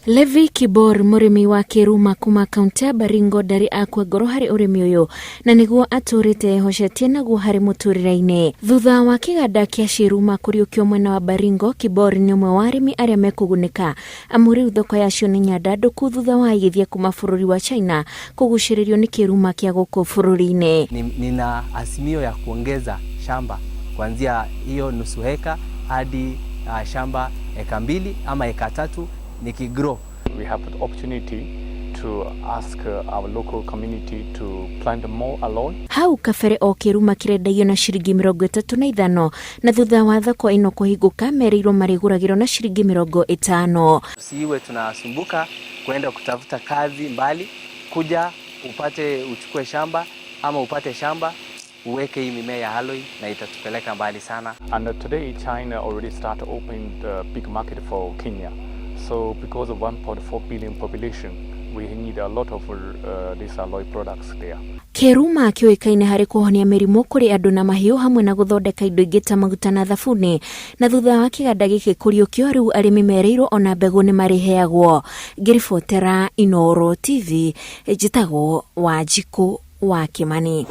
Levi Kibor, mũrĩmi wa Kĩruma kuma kaunti ya Baringo, ndarĩ akua ngoro harĩ ũrĩmi ũyũ na nĩguo atũrĩte ehocetie naguo harĩ mũtũrĩre-inĩ. Thutha wa kĩganda kĩa Ciruma kũriũkio mwena wa Baringo, Kibor nĩ ũmwe wa arĩmi arĩa mekũgunĩka amu rĩu thoko yacio nĩ nyandandũku thutha wa aigithia kuma bũrũri wa China kũgucĩrĩrio nĩ kĩruma kĩa gũkũ bũrũri-inĩ. Nina azimio ya kuongeza shamba kuanzia hiyo nusu heka hadi shamba eka 2 ama eka 3 nikigrow. We have the opportunity to ask our local community to plant more aloe. Hau kabere o kĩruma kĩrendagio na ciringi 35, na thutha wa thoko ĩno kũhingũka merĩirwo marĩgũragĩrwo na ciringi 50. Tusiwe tunasumbuka kwenda kutafuta kazi mbali, kuja upate uchukue shamba ama upate shamba uweke hii mimea ya aloe na itatupeleka mbali sana. And today China already start to open the big market for Kenya. So because of 1.4 billion population, we need a lot of these aloe products there. Kĩruma kĩũĩkaine harĩ kũhonia mĩrimũ kũrĩ andũ na mahiũ, hamwe na gũthondeka indo ingĩ ta maguta na thabuni, na thutha wa kĩganda gĩkĩ kũriũkio, rĩu arĩmi merĩirwo ona mbegũ nĩ marĩheagwo. Ngĩribotera Inooro TV, njĩtagwo Wanjikũ wa Kĩmani.